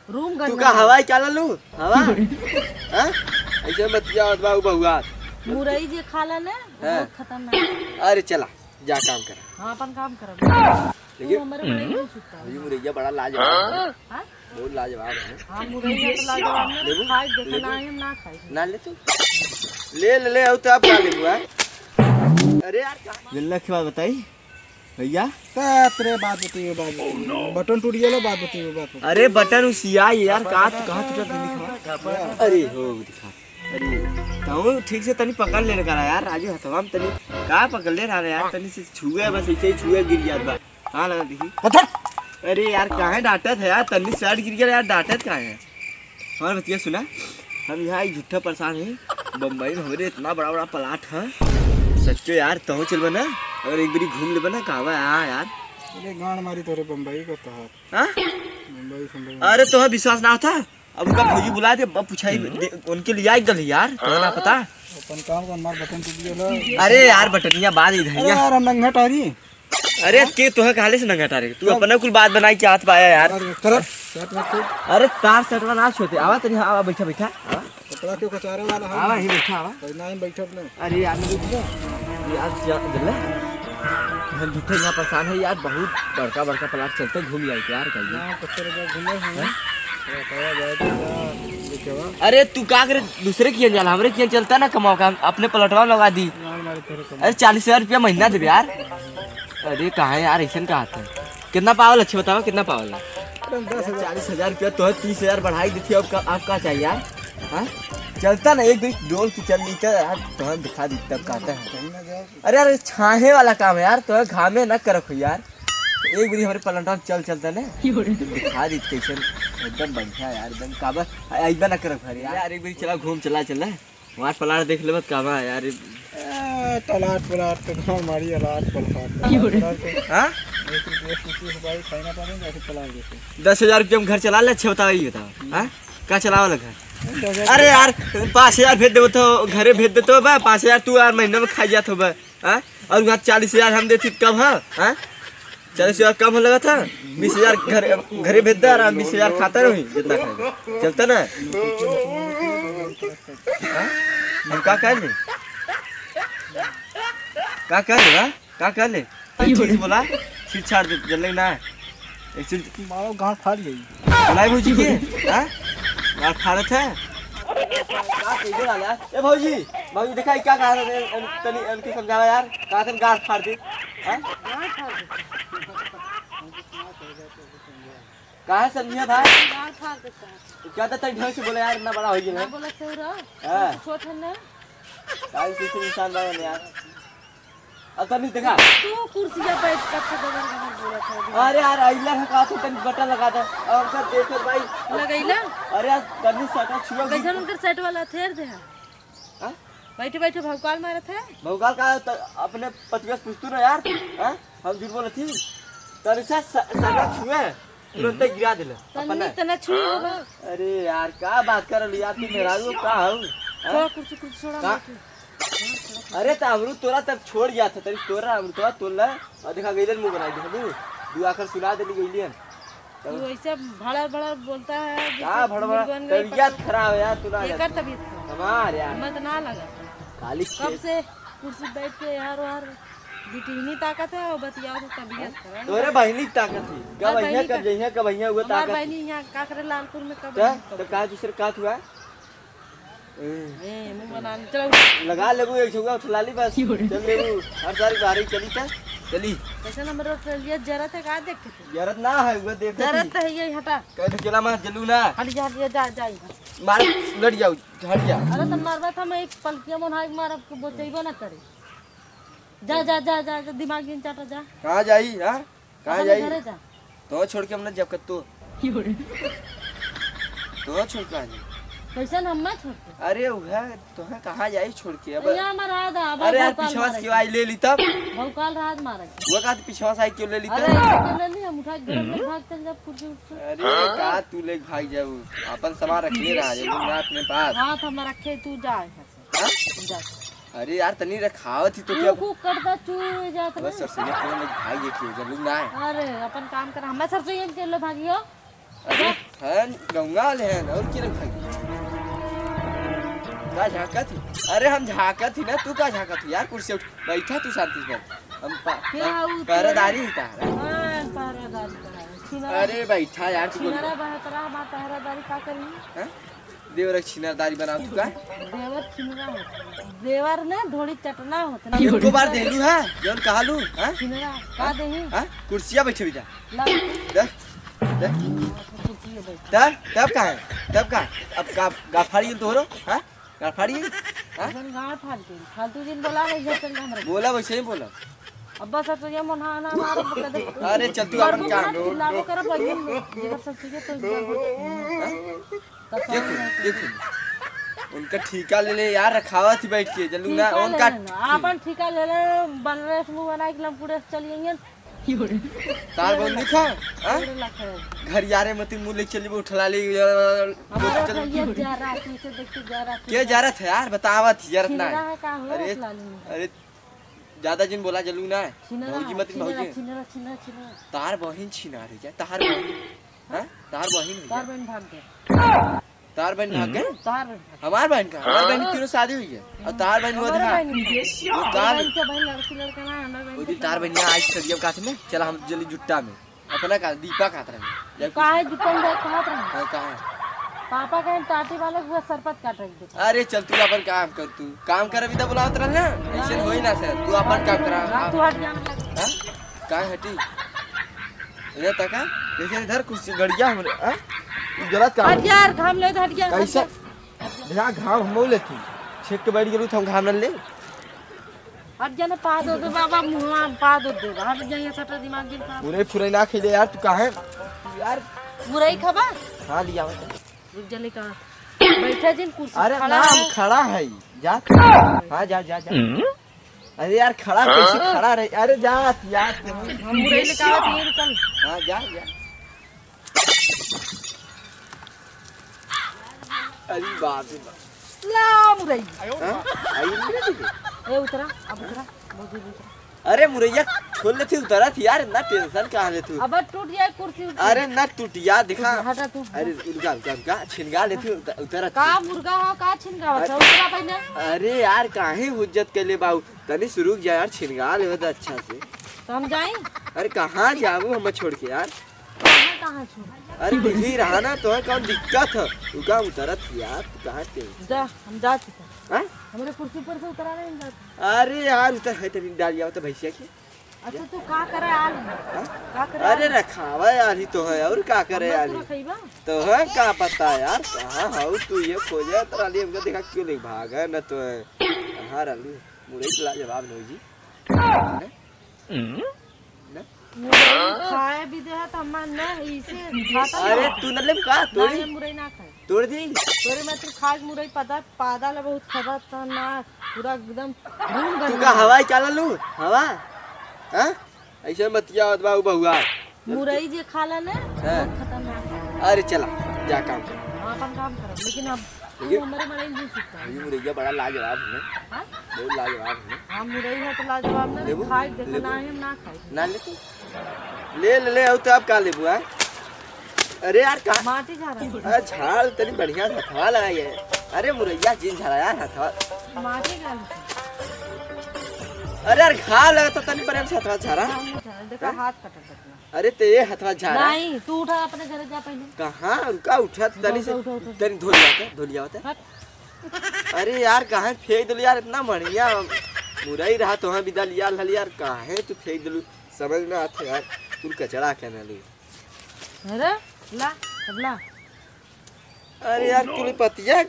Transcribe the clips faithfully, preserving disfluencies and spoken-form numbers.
रूम तू गंदा का है। हवाई क्या ललू? हवा? हाँ? ऐसे बतिया बाबू बहुआ। मुरई जे खाला ने, हाँ। बहुत खतरनाक। अरे चला, जा काम कर। हाँ, अपन काम कर। लेकिन तू हमारे बड़े नहीं सुनता। ये मुरैया बड़ा लाजवाब है। हाँ? बहुत लाजवाब है। हाँ, मुरैया तो लाजवाब है। लेबू? खाए, देखा लेबू? ना है, हम ना खाए। ना ले तू। ले, ले, ले, आओ तो आप खा लेबू, हाँ? अरे यार, क्या बात? जल्ला के बाद बताई। भैया? बाप रे, बात बताइए, बात बताइए। बटन टूट गया, बात बताइए, बात बताइए। अरे बटन उसिया यार, का, कहाँ टूटा तनी दिखा। अरे हो दिखा। अरे, तू ठीक से तनी पकड़ ले करा यार, राजू हथवा में तनी का पकड़ ले रहा यार, तनी से छुए बस, ऐसे ही छुए गिर जात बा। कहाँ लगा देखी? पकड़। अरे यार, काहे डांटत है यार, तनी शर्ट गिर गया यार, डांटत काहे है? हमार बतिया सुना, हम यहाँ एक झूठा परेशान है। बम्बई में हमरे इतना बड़ा बड़ा प्लाट है, सच्चो यार, तहु चलबे ना, अगर एक बारी घूम लेबे ना, कहवा है, हाँ यार। अरे गांड मारी तोरे बम्बई को तो है। हाँ? बम्बई, बम्बई। अरे तोहे विश्वास ना होता, अब उनका भौजी बुला दे, अब पूछाई दे, उनके लिए आई गल यार, तोहे ना पता। अपन काम को मार बटन टूट गया। अरे यार बटनिया बाद ही अरे धैया। यार हम नंगा टारी। अरे के तोहे कहले से नंगा टारे? तू कब? अपना कुल बात बनाई के हाथ पाया यार। अरे, तरफ, शर्ट मत खोल। अरे तार शर्ट ना छोटे। आवा तनी, आवा, बैठा, बैठा। आवा। कपड़ा क्यों कचारे वाला है? आवा, ही बैठा, आवा। पहना ही बैठा अपने। अरे यार, मैं बैठ गया। यार, क्या, जल्ला? हम झूठे यहाँ परेशान है यार, बहुत बड़का, बड़का प्लाट चलते घूम जाए यार, कहीं। ना, पत्थर पर घूमे हैं। हैं? बताया जाए तो क्या, ये क्या हुआ? अरे, तू का करे, दूसरे किया जाला, हमरे किया चलता ना कमाओ का, अपने प्लाटवा में लगा दी। यार, हमारे तेरे को अरे, चालीस हजार रुपया महीना देबे यार। अरे कहाँ है यार, ऐसन कहा था? कितना पावल अच्छे बताओ, कितना पावल है? अरे दस हजार। चालीस हजार रुपया तो है, तीस हजार बढ़ाई देती, अब का, आप का चाहिए यार? हाँ? चलता ना एक दिन डोल की चल लीता यार, तो हम दिखा दी तब कहते हैं। कहीं ना जाए। अरे यार छाहे वाला काम है यार, तो घामे ना करक हो यार। एक बारी हमारे पलंटा में चल चलता ने। दिखा दी कैसन एकदम बढ़िया यार, एकदम काबा। ऐबा ना करक हो यार, एक बारी चला घूम चला चला। हमार प्लाट देख लेबत का बा यार। ए, तलाट प्लाट तो गाँव मारी अलाट प्लाट, क्यों रे? प्लाट तो हाँ? एक रुपया सूची से भाई खाई ना पावे, जाके प्लाट देखे। दस हजार रुपया में घर चला ले, अच्छे बताओ, ये बताओ। हाँ? का चलावा लगा? दस हजार अरे यार, पाँच हजार भेज देबो तो घरे भेज देतो बा, पाँच हजार तू यार महीना में खा जात हो बा। हाँ? और वहाँ चालीस हजार हम देती कब, हाँ? हाँ? चालीस हजार कम हो लगा था, बीस हजार घर, घरे भेज दे, आराम बीस हजार खाता रही, जितना खाएगा। चलता ना? हाँ? हम का कह ले? का कह ले, हाँ? का कह ले? ठीक से बोला, छीट छाड़ दे, जल्दी ना। एक चीज मारो, गांड फाड़ गई। बुलाई भौजी के, हाँ? गांड फाड़त है? का कह दे वाला? ए भौजी, भौजी, देखा, ई का कहा था? तनी इनके समझावा यार, कहा था गांड फाड़ दे। हाँ? गांड फाड़ दे। काहे समझिया भाई? गांड फाड़ दे, साहब। क्या तो तनी ढंग से बोले यार, इतना बड़ा हो गया ना है। बोला सही रहो। हाँ। छोट है ना। काहे किसी इंसान बा यार। अब तनी देखा। तू कुर्सिया बैठ कर से गबर गबर बोलत है। अरे यार, अइला है का तो तनी बटन लगा दे। अब उनका देखो भाई। लगैला? अरे यार, तनी सटा छुआ। कैसन उनकर सेट वाला थेर दे है? हाँ? बैठे बैठे भौकाल मारत है। भौकाल का त-, अपने पतिया से पूछतू ना यार। हाँ? हम झूठ बोलत ही। तनी सा स-, सटा छुए, तुरंते गिरा देले। तनी अपने। तना छुए होगा। अरे यार, का बात कर रही यार, तू मेहरारू का हऊ? हाँ? छोड़ कुर्सी, कुर्सी छोड़ा, का? बैठे। अरे त हमरू तोरा तब छोड़ गया था, तनी तोरा हमरू तोरा तोड़ ले। और देखा गइलन मुंह बनाई दे, दू, दू आखर सुना देली गइलियन। तू ऐसे भड़र भड़र बोलता है, जैसे का भड़बड़? मुर्गन गई तबीयत पता खराब है यार, तू ना एकर जाती। तबीयत खराब। हमार यार। मत ना लगा। खाली कब खेत। से कुर्सी बैठ के यार वार बिटिहनी ताकत है और बतियाओ तो तबीयत खराब। तोरे बहिनी की ताकत है। कब हमार अइहे, बहिनी कब का-, जइहे, कब अइहे, वो हमार ताकत है। बहिनी यहाँ का करे लालपुर में, कब क्या? अइहे, कब तो का दूसरे का हुआ? ए, मुंह बना ले, चलो। लगा लेबू एक झुग्गा उठलाली बस। क्यों रे? चल लेबू, हर साल बाहर ही चली त, चली। कैसे नंबर रोड पे लिया, जरत है का देख के तू? जरत ना है, वो देख जरत तो है, ये हटा। कह दे, चला मत, जलू ना। हट जा, हट जा, जा, जा यहाँ से। मार, लड़ जाओ, हट जा। अरे तो मारबा था, मैं एक पलकिया मोन्हा एक मारब, बोचैबो ना करे। जा, जा, जा, जा, जा, दिमाग जिन चाटा, जा। कहाँ जाई, हाँ? कहाँ अपने जाई? घरे जा। तो छोड़ के हम ना जब कत्तो। क्यों रे? तो छोड़ के आ जाई। कैसन हम ना छोड़ के? अरे उहे, तो है कहाँ जाई छोड़ के? अब यहाँ हमार आदा, अब अरे यार, भौकाल पिछवा से मारे क्यों के। आई ले ली तब? भौकाल रात मारे के। वो का तो पिछवा से आई क्यों ले ली अरे तब? ऐसे कर ले ली, हम उठा के घर में भाग चल जाब कुर्सी उर्सी। अरे का तू ले भाग जाऊ? अपन सामान रख ले रहा है, वो अपने पास। हाथ हमारा रखे, तू जा यहाँ से। हाँ? जा। अरे यार, तनी रखावत ही तो तू क्या? कूक कर दे, चू जात बस रहे। सरसैया तेरे में भाई ये किए जरूर ना है। अरे, अपन काम कर, हमें सरसैया के लो भागियो। अरे, हैं, गंगा वाले हैं, और की रखा है? का झांकत ही? अरे, हम झांकत ही ना, तू का झांकत ही यार? कुर्सी उठ, बैठा तू शांति से, हम पा-, क्या पा-, उ पहरेदारी ही तारा। हाँ, पहरेदारी तारा। छिनरा, अरे, बैठा यार, तू बोल। छिनरा बहत रहा, हमार पहरेदारी का करी? हैं? देवर छिनरदारी बनाओ तू का? देवर छिनरा होत। देवर ने ढोड़ी चटना होत ना। एको बार देलू है, जौन कहलू, हैं? छिनरा, का देही? हैं? कुर्सिया बैठे भी जा। ला। दे, दे। कुर्सिया बैठ। तब, तब का है? तब का है? अब का, गाफाड़ी तोहरो, हैं? गाफाड़ी, हैं? अपन गाँव फालतू, फालतू जिन बोला नहीं, जब तक हमरा। बोला वैसे ही बोला। अब बस, अब तो ये मन हाँ ना मार, अब कदे अरे चल तू अपन काम। चिल्लाबो करब, लेकिन जेकर सब चीजें तो इज्जत हो। हैं? देखो, देखो, उनका ठीका ले ले यार, रखावत ही बैठ के, जल्लू ना, ठीका उनका ले ले ना, आपन ठीका ले ले, बनरेस मुंह बना के लमपुड़े से चली आइयन। तार बहिन दिखा, हाँ? डेढ़ लाख है। घरियारे मती मुँह लेके चली, उठला ले, हमारा चल। भैया जा रहा है, पीछे देख के जा रहा है। के जा रहा था यार, बतावत ही, जरूरत ना है। छिनरा है का हो, अरे, उठला ले। अरे, ज्यादा जिन बोला जलू ना। छिनरा, भौजी मत छिनरा, भौजी। छिनरा, छिनरा, छिनरा। तार बहिन छिना रही जा, तार बहिन। हाँ? तार बहिन हो तार जा। बहिन भाग गए। तार बहिन भाग गए? तार बहिन भाग गए। हमार बहिन का? हमार बहिन की शादी हुई है। और तार बहिन वो हमारे देखा। बहिन की। वो हमारे काल बहिन के बहिन लड़की लड़का ना, हमारे बहिन वो के दिन तार शादी। बहिन यहाँ आई सदिया काट में, चला हम जल्दी जुट्टा में। अपना का दीपा खात रहे। जब काहे जुट्टा में जाए खात रहे? हाँ, कहाँ? पापा कहे टाटी वाले हुआ सरपत काट रही। अरे चल तू अपन काम कर, तू काम कर, अभी तो बुलावत रह ना, ऐसे होई ना सर, तू अपन काम करा। ना, तू हट जा, मतलब। हाँ? काहे हटी? इधर तक आ, जैसे इधर कुर्सी गड़िया हमरे, हाँ? ई गलत काम हट है। यार, घाम ले, हट जा, हट कैसे? जा। देखा घाम हम लेती, छेक के बैठ गेलू तो हम घाम न ले। हट जा ना, पा दो दे बाबा, मुँहवा पा दो दे, हट जा, ये सटा दिमाग जिन खराब। पूरे फुरे ना खिले यार, तू काहे? यार। मुरई खाबा? हाँ, लिया। रुक जा, लेके आ। बैठा जिन कुर्सी, अरे खड़ा ना, हम है। खड़ा है। जा। हाँ, जा, जा, जा। अरे यार, खड़ा कैसे खड़ा रहे? अरे जा, जा। हम मुरई लेके आवत ही, रुकल। हाँ, जा, जा। अरे बाप रे बाप। ला मुरई। हाँ? आई मुरई देखे? ए, उतरा, अब उतरा। बहुत दूर उतरा। अरे मुरैया खोल लेती, उतरत यार, इतना tension काहे लेती? अब टूट जाए कुर्सी उर्सी। अरे ना टूटिया, देखा। हटा तू। अरे रुका, रुका, रुका, छिनगा लेती, उत-, उतरत। का मुर्गा हो, का छिनगावत हो? अरे। उतरा पहले। अरे यार, काहे हुज्जत कैले बाऊ? तनी से रुक जा यार, छिनगा लेवे तो अच्छा से। तो हम जाई? अरे कहाँ जाबू हमें छोड़ के यार? कहाँ, कहाँ छोड़? अरे दिल्ली रहा ना, तोहे कौन दिक्कत है? रुका, उतरत यार, तू कहाँ tension? जा, हम जा चुका। हाँ? हमरे कुर्सी पर से उतरा नहीं, हम जा चुका। अरे यार, उतर है, तनी डाल जाओ तो भैंसिया के। अच्छा, तू का करे आल है? हाँ? का करे अरे आल है? रखावा आल ही तो है, और का करे हमरा आल तू ही? रखइबा? तो है का पता यार, कहाँ हऊ तू, ये खोजे तो रहली, हमका देखा क्यों नहीं भागा ना तो है। कहाँ रहली? मुरई के लाजवाब नहीं जी। हैं? ना? मुरई खाए भी दे है तो हमार ना इसे खाता अरे नहीं। तू न लेब का? ना, तोड़ी? ये मुरई ना खाए। तोड़ दी? तोरे में तू खाए मुरई पता, पादा ला बहुत खबर तो ना, पूरा एकदम घूम तू गई का है। हवाई चला लू? हवा? हाँ? ऐसे बतिया होत बा उ बहुआ। मुरई जे खाला ना, हाँ। बहुत खतरनाक है। अरे चला, जा काम कर। हाँ, अपन काम करब, लेकिन अब तू लेकिन हमरे मड़ई में घुस सकता है। ये मुरैया बड़ा लाजवाब है। हाँ? बहुत लाजवाब है। हाँ, मुरई है तो लाजवाब ना, लेबू? खाए देखो लेबू? ना है, हम ना खाए। ना ले तू। ले, ले, ले, और तो आप का लेबू, हाँ? अरे यार, का माटी झाड़ा। अरे झाड़ तनी बढ़िया से हथवा लगाई है। अरे मुरैया जिन झाड़ा यार, हथवा। माटी का लेबू? अरे यार, घाव लगता, तनी बढ़िया से हथवा झाड़ा। हम नहीं झाड़ा, देखा हाँ? हाथ कटत अपना। अरे ते ये हथवा झाड़ा। नहीं, तू उठा, अपने घरे जा पहले। कहाँ? रुका, उठा तो तनी से, उठा, उठा, उठा। तनी धो लिया था, धो लिया था। हट। अरे यार, काहे फेंक दिलू यार, इतना बढ़िया मुरई रहा तो, हाँ, बिदा लिया हल यार, काहे तू फेंक दिलू? समझ में आते यार, कुल कचरा के ना ले। अरे, ला, अब ला। अरे यार, कुल पतिया,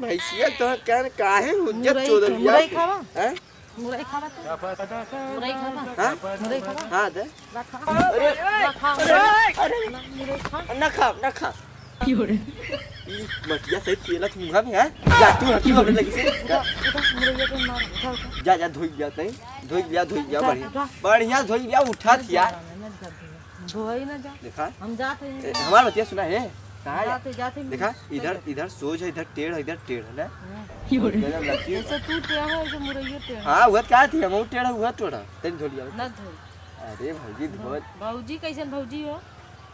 भैंसिया तो क्या, काहे हुज्जत मुरई चोदल खा-, यार? मुरई खावा? हैं? मुरई खावा तो? मुरई खावा? हाँ? मुरई खावा? हाँ, दे। रखा। अरे, रखा। अरे, अरे, ना, मुरई खा। ना खा, ना खा। क्यों रे? ई मटिया सहित पेलत मुँहा में, हैं? जा, तू हट, तू हमरे लगे से। उठा, उठा, मुरैया के मार, उठा, उठा। जा, जा, धोई जा, तई। धोई जा, धोई जा, उठा, बढ़िया। उठा। बढ़िया धोई जा, उठा मत थिया। जा, मत जा, धोई ना जा। देखा? हम जाते हैं। ए, हमार बतिया सुना है? कहाँ जा? जाते, जाते हैं, देखा? इधर, इधर सोझ है, इधर टेढ़ है, इधर टेढ़ है ना? हाँ। क्यों रे? गजब लगती है। जैसे तू टेढ़ है, वैसे मुरैयो टेढ़ है। हाँ, वह क्या थी? हम टेढ़ है, वह टेढ़ है। तनी धो लिया। ना धोई। अरे भौजी, धो। भौजी कैसन भौजी हो?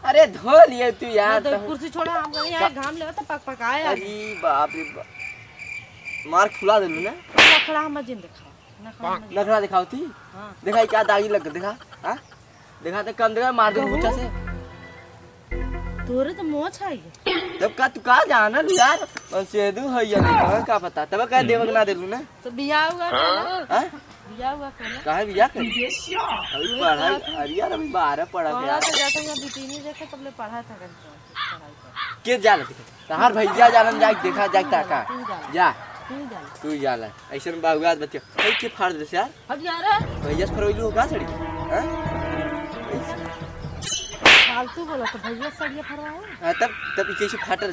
अरे धो लिए तू यार, ना तो तो कुर्सी छोड़ा, हम कहीं आए, का- घाम लेवा तो पक पकाए आज। अरे बाप रे बाप, मार फुला देलू ना। नखड़ा हम जिन दिखाओ, नखड़ा हम जिन नखड़ा दिखाओ थी। हाँ। देखा, ये क्या दागी लग, देखा, हाँ? देखा तो कम देखा, मार दे बहुत। ऊंचा से। तोरे तो मोछ है ये। तब का, तू का जाना लू यार? बस ये दू है या नहीं, हमें का पता। तब कह देवक ना देलू ना। तो बियाह हुआ का ना? हाँ? बियाह हुआ का ना? काहे बियाह कर? अभी वही पढ़ाई, बात है। अरे यार, अभी बारह पढ़ा के पढ़ा यार। तो जाते हैं, अभी तीन ही देखे, तब ले पढ़ा था, कहीं पढ़ाई कर। के जाला देखा? तहार भैया जालन जाके देखा जाके ता का? तू जाला। जा। तू जाला। तू जाला। ऐसे में बाबू आज बच्चे, "ए, के फाड़ दे यार?" हट जा रे। भैया से फरवैलू हो का साड़ी? हाँ? ऐसे। फालतू बोला तो भैया साड़िया फरवाओ। हाँ, तब, तब ई कैसे फाटल